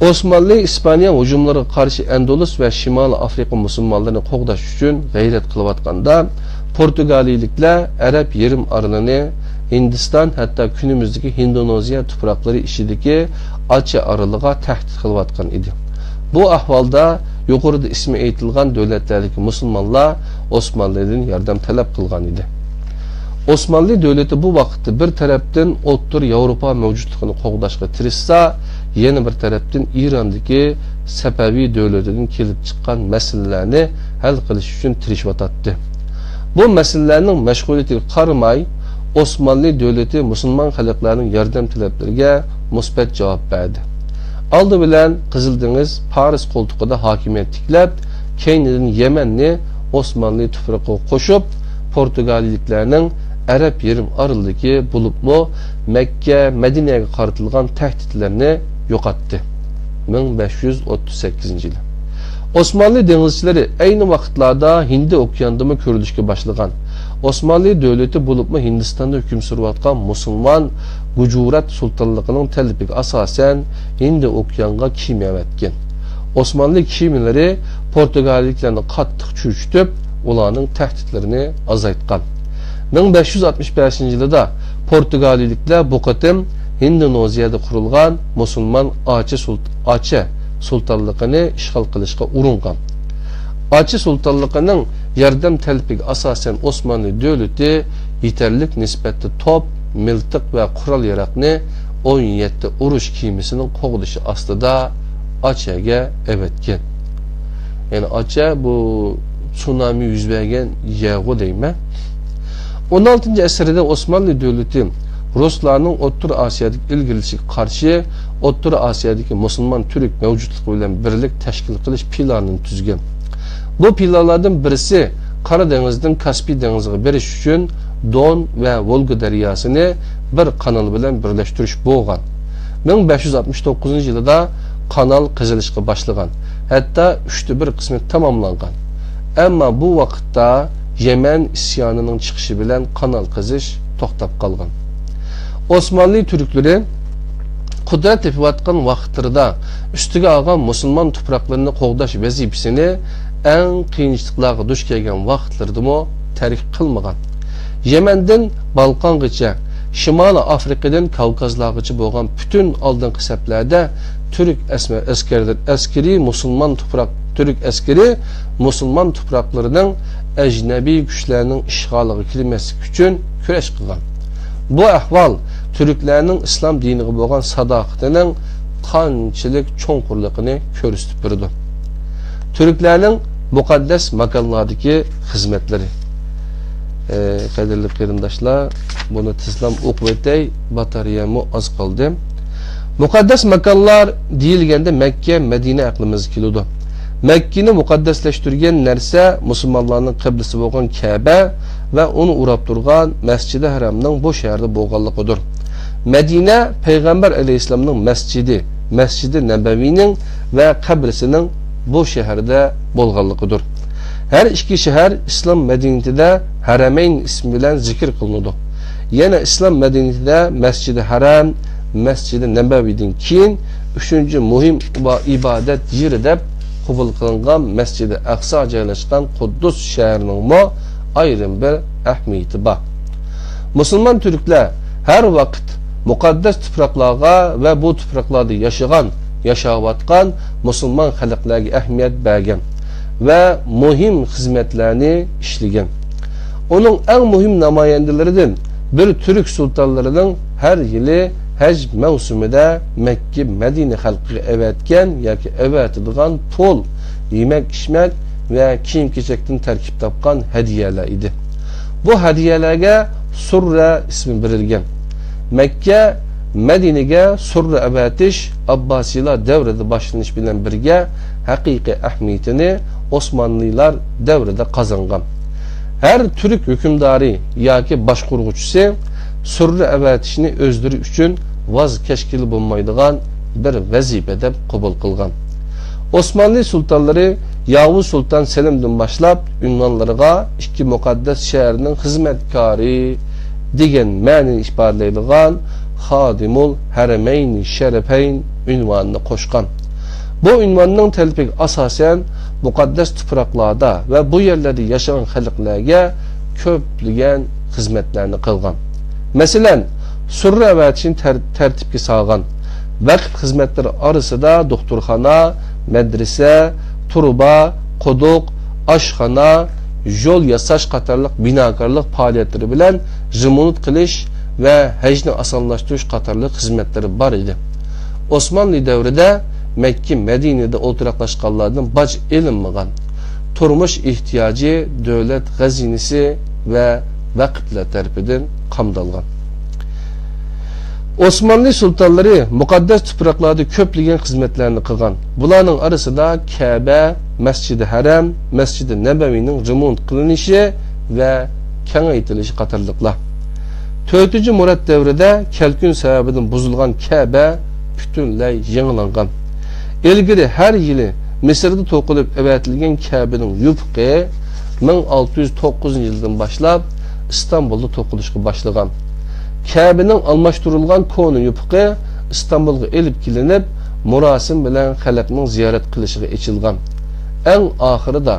ئوسمانلى ئىسپانىيە ھۇجۇملىرىغا قارشى ئەندۇلۇس ۋە شىمالىي ئافرىقا مۇسۇلمانلىرىنى قوغداش ئۈچۈن غەيرەت قىلىۋاتقاندا، پورتۇگالىيىلىكلەر ئەرەب يېرىم ئارىلىنى، ھىندىستان، ھەتتا كۈنىمىزدىكى ھىندونېزىيە تۇپراقلىرى ئىچىدىكى ئاچا ئارىلىغا تەھدىت قىلىۋاتقان ئىدى. بۇ ئەھۋالدا يۇقىرىدا ئىسمى ئېيتىلغان دۆلەتلەردىكى مۇسۇلمانلار ئوسمانلىدىن ياردەم تەلەپ قىلغان ئىدى. ئوسمانلى دۆلىتى بۇ ۋاقىتتا بىر تەرەپتىن ئوتتۇرا ياۋروپا مەۋجۇتلۇقىنى قوغداشقا تىرىشسا، يەنە بىر تەرەپتىن ئىراندىكى سەپەۋى دۆلىتىدىن كېلىپ چىققان مەسىلىلەرنى ھەل قىلىش ئۈچۈن تىرىشىۋاتاتتى. بۇ مەسىلىلەرنىڭ مەشغۇلىيىتىگە قارىماي، ئوسمانلى دۆلىتى مۇسۇلمان خەلقلەرنىڭ ياردەم تەلەپلىرىگە مۇسبەت جاۋاب بەردى. ئالدى بىلەن قىزىل دېڭىز، پارس قولتۇقىدا ھاكىمىيەت تىكلەپ، كەينىدىن يەمەننى ئوسمانلى تۇپرىقىغا قوشۇپ، پورتۇگالىيىلىكلەرنىڭ ئەرەب يېرىم ئارىلىدىكى، بولۇپمۇ مەككە، مەدىنەگە قارىتىلغان تەھدىتلىرىنى يوقاتتى. مىڭ بەش يۈز ئوتتۇز سەككىزىنچى يىلى. ئوسمانلى دېڭىزچىلىرى ئەينى ۋاقىتلاردا ھىندى ئوكياندىمۇ كۆرۈلۈشكە باشلىغان. ئوسمانلى دۆلىتى، بولۇپمۇ ھىندىستاندا ھۆكۈم سۈرۈۋاتقان مۇسۇلمان گۇجۇرات سۇلتانلىقىنىڭ تەلىپىگە ئاساسەن، ھىندى ئوكيانغا كېمە ئەۋەتكەن. ئوسمانلى كېمىلىرى پورتۇگالىيىلىكلەرنى قاتتىق چۆچۈتۈپ، ئۇلارنىڭ تەھدىتلىرىنى ئازايتقان. مىڭ بەش يۈز ئاتمىش بەشىنچى يىلىدا پورتۇگالىيىلىكلەر بۇ قېتىم ھىندونېزىيەدە قۇرۇلغان مۇسۇلمان ئاچە سۇلت-، ئاچە سۇلتانلىقىنى ئىشغال قىلىشقا ئۇرۇنغان. ئاچە سۇلتانلىقىنىڭ ياردەم تەلىپىگە ئاساسەن، ئوسمانلى دۆلىتى يېتەرلىك نىسبەتتە توپ، مىلتىق ۋە قورال-ياراغنى ئون يەتتە ئۇرۇش كېمىسىنىڭ قوغدىشى ئاستىدا ئاچەگە ئەۋەتكەن. يەنى ئاچە بۇ سۇنامى يۈز بەرگەن يەرغۇ دەيمەن. ئون ئالتىنچى ئەسىردە ئوسمانلى دۆلىتى رۇسلارنىڭ ئوتتۇرا ئاسىيادىكى ئىلگىرىلىشىگە قارشى ئوتتۇرا ئاسىيادىكى مۇسۇلمان تۈرك مەۋجۇتلۇقى بىلەن بىرلىك تەشكىل قىلىش پىلانىنى تۈزگەن. بۇ پىلانلاردىن بىرسى قارا دېڭىزدىن كاسپىي دېڭىزىغا بېرىش ئۈچۈن دون ۋە ۋولگا دەرياسىنى بىر قانال بىلەن بىرلەشتۈرۈش بولغان. مىڭ بەش يۈز ئاتمىش توققۇزىنچى يىلىدا قانال قېزىلىشقا باشلىغان، ھەتتا ئۈچتە بىر قىسمى تاماملانغان. ئەمما بۇ ۋاقىتتا يەمەن ئىسيانىنىڭ چىقىشى بىلەن قانال قېزىش توختاپ قالغان. ئوسمانلى تۈركلىرى قۇدرەت تېپىۋاتقان ۋاقىتلىرىدا ئۈستىگە ئالغان مۇسۇلمان تۇپراقلىرىنى قوغداش ۋەزىپىسىنى ئەڭ قىيىنچىلىقلارغا دۇچ كەلگەن ۋاقىتلىرىدىمۇ تەرك قىلمىغان. يەمەندىن بالقانغىچە، شىمالىي ئافرىقىدىن كاۋكازلارغىچە بولغان پۈتۈن ئالدىنقى سەپلەردە تۈرك ئەسمە-، ئەسكەرلىرى، ئەسكىرىي مۇسۇلمان تۇپراق، تۈرك ئەسكىرى مۇسۇلمان تۇپراقلىرىنىڭ ئەجنەبىي كۈچلەرنىڭ ئىشغالىغا كىرمەسلىكى ئۈچۈن كۈرەش قىلغان. بۇ ئەھۋال تۈركلەرنىڭ ئىسلام دىنىغا بولغان ساداقىتىنىڭ قانچىلىك چوڭقۇرلۇقىنى كۆرسىتىپ بېرىدۇ. تۈركلەرنىڭ مۇقەددەس ماكانلاردىكى خىزمەتلىرى. ئە، قەدىرلىك قېرىنداشلار، بۇنى تېزلا ئوقۇۋېتەي، باتارېيەمۇ ئاز قالدى. مۇقەددەس ماكانلار دېيىلگەندە مەككە، مەدىنە ئەقلىمىزگە كېلىدۇ. مەككىنى مۇقەددەسلەشتۈرگەن نەرسە مۇسۇلمانلارنىڭ قىبلىسى بولغان كەبە ۋە ئۇنى ئوراپ تۇرغان مەسچىدى ھەرامنىڭ بۇ شەھەردە بولغانلىقىدۇر. مەدىنە پەيغەمبەر ئەلەيھىسسالامنىڭ مەسچىدى، مەسچىدى نەبەۋىنىڭ ۋە قەبرىسىنىڭ بۇ شەھەردە بولغانلىقىدۇر. ھەر ئىككى شەھەر ئىسلام مەدەنىيىتىدە ھەرەمەين ئىسمى بىلەن زىكىر قىلىنىدۇ. يەنە ئىسلام مەدەنىيىتىدە مەسچىدى ھەرەم، مەسچىدى نەبەۋىدىن كېيىن ئۈچىنچى مۇھىم ئىبا-، ئىبادەت يېرى دەپ قوبۇل قىلىنغان مەسچىدى ئەقسا جايلاشقان قۇددۇس شەھىرىنىڭمۇ ئايرىم بىر ئەھمىيىتى بار. مۇسۇلمان تۈركلەر ھەر ۋاقىت مۇقەددەس تۇپراقلارغا ۋە بۇ تۇپراقلاردا ياشىغان، ياشاۋاتقان مۇسۇلمان خەلقلەرگە ئەھمىيەت بەرگەن ۋە مۇھىم خىزمەتلەرنى ئىشلىگەن. ئۇنىڭ ئەڭ مۇھىم نامايەندىلىرىدىن بىر تۈرك سۇلتانلىرىنىڭ ھەر يىلى ھەج مەۋسۇمىدە مەككە، مەدىنە خەلقىگە ئەۋەتكەن ياكى ئەۋەتىدىغان پۇل، يېمەك-ئىچمەك ۋە كىيىم-كېچەكتىن تەركىب تاپقان ھەدىيەلەر ئىدى. بۇ ھەدىيەلەرگە سۇررە ئىسمى بېرىلگەن. مەككە، مەدىنىگە سۇررە ئەۋەتىش ئابباسىيلار دەۋرىدە باشلىنىش بىلەن بىرگە، ھەقىقىي ئەھمىيىتىنى ئوسمانلىلار دەۋرىدە قازانغان. ھەر تۈرك ھۆكۈمدارى ياكى باشقۇرغۇچىسى سۇررە ئەۋەتىشنى ئۆزلىرى ئۈچۈن ۋاز كەچكىلى بولمايدىغان بىر ۋەزىپە دەپ قوبۇل قىلغان. ئوسمانلى سۇلتانلىرى ياۋۇز سۇلتان سېلىمدىن باشلاپ ئۇنۋانلىرىغا ئىككى مۇقەددەس شەھەرنىڭ خىزمەتكارى دېگەن مەنىنى ئىپادىلەيدىغان خادىمۇل ھەرەمەينى شەرەپەين ئۇنۋانىنى قوشقان. بۇ ئۇنۋاننىڭ تەلىپىگە ئاساسەن، مۇقەددەس تۇپراقلاردا ۋە بۇ يەرلەردە ياشىغان خەلقلەرگە كۆپلىگەن خىزمەتلەرنى قىلغان. مەسىلەن، سۈررە ئەۋەتىشنى تەر-، تەرتىپكە سالغان. ۋەقىپ خىزمەتلىرى ئارىسىدا دوختۇرخانا، مەدرىسە، تۇرۇبا، قۇدۇق، ئاشخانا، يول ياساش قاتارلىق بىناكارلىق پائالىيەتلىرى بىلەن رېمونت قىلىش ۋە ھەجنى ئاسانلاشتۇرۇش قاتارلىق خىزمەتلىرى بار ئىدى. ئوسمانلى دەۋرىدە مەككە، مەدىنىدە ئولتۇراقلاشقانلاردىن باج ئېلىنمىغان. تۇرمۇش ئېھتىياجى دۆلەت خەزىنىسى ۋە ۋەقىپلەر تەرىپىدىن قامدالغان. ئوسمانلى سۇلتانلىرى مۇقەددەس تۇپراقلاردا كۆپلىگەن خىزمەتلەرنى قىلغان. بۇلارنىڭ ئارىسىدا كەبە، مەسجىدى ھەرەم، مەسجىدى نەبەۋىنىڭ رېمونت قىلىنىشى ۋە كېڭەيتىلىشى قاتارلىقلار. تۆتىنچى مۇرات دەۋرىدە كەلكۈن سەۋەبىدىن بۇزۇلغان كەبە پۈتۈنلەي يېڭىلانغان. ئىلگىرى ھەر يىلى مىسىردا توقۇلۇپ ئەۋەتىلگەن كەبىنىڭ يوپۇقى مىڭ ئالتە يۈز توققۇزىنچى يىلدىن باشلاپ ئىستانبۇلدا توقۇلۇشقا باشلىغان. كەبىنىڭ ئالماشتۇرۇلغان كونا يوپۇقى ئىستانبۇلغا ئېلىپ كېلىنىپ، مۇراسىم بىلەن خەلقنىڭ زىيارەت قىلىشىغا ئېچىلغان. ئەڭ ئاخىرىدا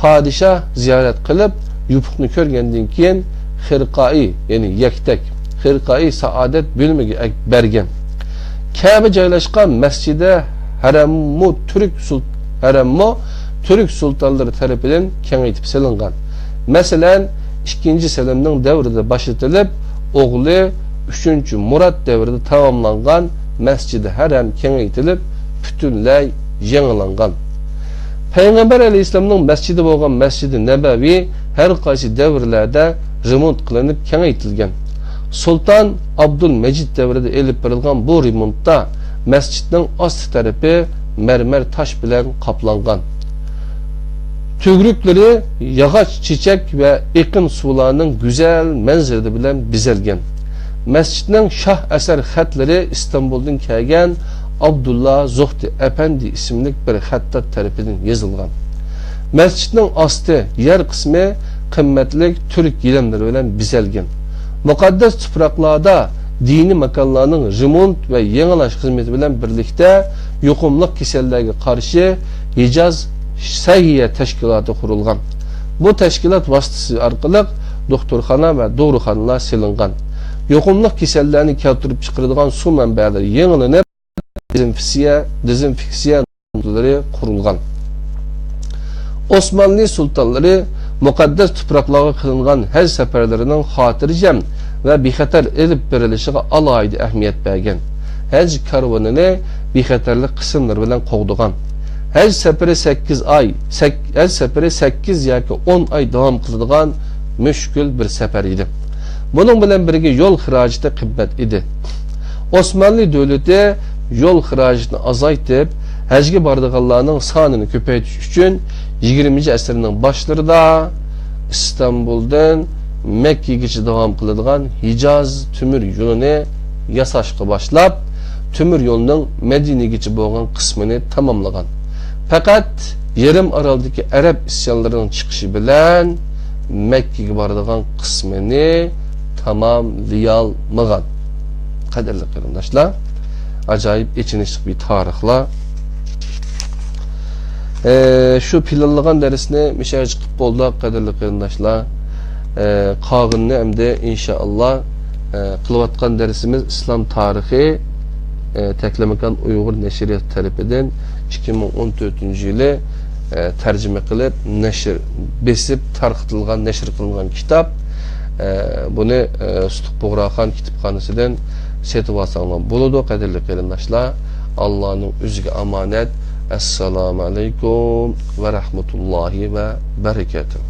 پادىشاھ زىيارەت قىلىپ، يوپۇقنى كۆرگەندىن كېيىن خىرقائى، يەنى يەكتەك، خىرقائى سائادەت بۆلۈمىگە ئەك-، بەرگەن. كەبە جايلاشقان مەسجىدى ھەرەممۇ تۈرك سۇل-، ھەرەممۇ تۈرك سۇلتانلىرى تەرىپىدىن كېڭەيتىپ سېلىنغان. مەسىلەن، ئىككىنچى سەلىمنىڭ دەۋرىدە باشلىتىلىپ، ئوغلى ئۈچىنچى مۇرات دەۋرىدە تاماملانغان مەسجىدى ھەرەم كېڭەيتىلىپ، پۈتۈنلەي يېڭىلانغان. پەيغەمبەر ئەلەيھىسسالامنىڭ مەسچىتى بولغان مەسچىدى نەبەۋى ھەر قايسى دەۋرلەردە رېمونت قىلىنىپ كېڭەيتىلگەن. سۇلتان ئابدۇلمەجىت دەۋرىدە ئېلىپ بېرىلغان بۇ رېمونتتا مەسچىتنىڭ ئاستى تەرىپى مەرمەر تاش بىلەن قاپلانغان. تۈگرۈكلىرى ياغاچ، چېچەك ۋە ئېقىن سۇلارنىڭ گۈزەل مەنزىرىلىرى بىلەن بېزەلگەن. مەسچىتنىڭ شاھ ئەسەر خەتلىرى ئىستانبۇلدىن كەلگەن ئابدۇللا زوھدى ئەپەندى ئىسىملىك بىر خەتتات تەرىپىدىن يېزىلغان. مەسچىتنىڭ ئاستى، يەر قىسمى قىممەتلىك تۈرك گىلەملىرى بىلەن بېزەلگەن. مۇقەددەس تۇپراقلاردا دىنىي ماكانلارنىڭ رېمونت ۋە يېڭىلاش خىزمىتى بىلەن بىرلىكتە يۇقۇملۇق كېسەللەرگە قارشى ھىجاز سەھىيە تەشكىلاتى قۇرۇلغان. بۇ تەشكىلات ۋاسىتىسى ئارقىلىق دوختۇرخانا ۋە دورىخانىلار سېلىنغان. يۇقۇملۇق كېسەللەرنى كەلتۈرۈپ چىقىرىدىغان سۇ مەنبەلىرى يېڭىلىنىپ، دېزىنفېكسىيە، دېزىنفېكسىيە نۇقتىلىرى قۇرۇلغان. ئوسمانلى سۇلتانلىرى مۇقەددەس تۇپراقلارغا قىلىنغان ھەج سەپەرلىرىنىڭ خاتىرجەم ۋە بىخەتەر ئېلىپ بېرىلىشىغا ئالاھىدە ئەھمىيەت بەرگەن. ھەج كارۋىنىنى بىخەتەرلىك قىسىملىرى بىلەن قوغدىغان. ھەج سەپىرى سەككىز ئاي، سەك-، ھەج سەپىرى سەككىز ياكى ئون ئاي داۋام قىلىدىغان مۈشكۈل بىر سەپەر ئىدى. بۇنىڭ بىلەن بىرگە يول خىراجىتى قىممەت ئىدى. ئوسمانلى دۆلىتى يول خىراجىتىنى ئازايتىپ، ھەجگە بارىدىغانلارنىڭ سانىنى كۆپەيتىش ئۈچۈن يىگىرمىنچى ئەسىرنىڭ باشلىرىدا ئىستانبۇلدىن مەككىگىچە داۋام قىلىدىغان ھىجاز تۆمۈر يولىنى ياساشقا باشلاپ، تۆمۈر يولنىڭ مەدىنىگىچە بولغان قىسمىنى تاماملىغان. پەقەت يېرىم ئارالدىكى ئەرەب ئىسيانلىرىنىڭ چىقىشى بىلەن مەككىگە بارىدىغان قىسمىنى تاماملىيالمىغان. قەدىرلىك قېرىنداشلار، ئاجايىپ ئېچىنىشلىق بىر تارىخلار. ئە، شۇ پىلانلىغان دەرسنى مۇشۇ يەرگىچە قىلىپ بولدۇق، قەدىرلىك قېرىنداشلار. ئە، قالغىنىنى ئەمدى ئىنشائاللا، ئە، قىلىۋاتقان دەرسىمىز ئىسلام تارىخى، ئە، تەكلىماكان ئۇيغۇر نەشرىياتى تەرىپىدىن ئىككى مىڭ ئون تۆتىنچى يىلى، ئە، تەرجىمە قىلىپ، نەشر، بېسىپ تارقىتىلغان، نەشر قىلىنغان كىتاب. ئە، بۇنى، ئە، سۇتۇق بۇغراخان كىتابخانىسىدىن سېتىۋالساڭلار بولىدۇ، قەدىرلىك قېرىنداشلار. ئاللانىڭ ئۆزىگە ئامانەت. ئەسسالامۇ ئەلەيكۇم ۋە رەھمەتۇللاھى ۋە بەرىكاتۇھ.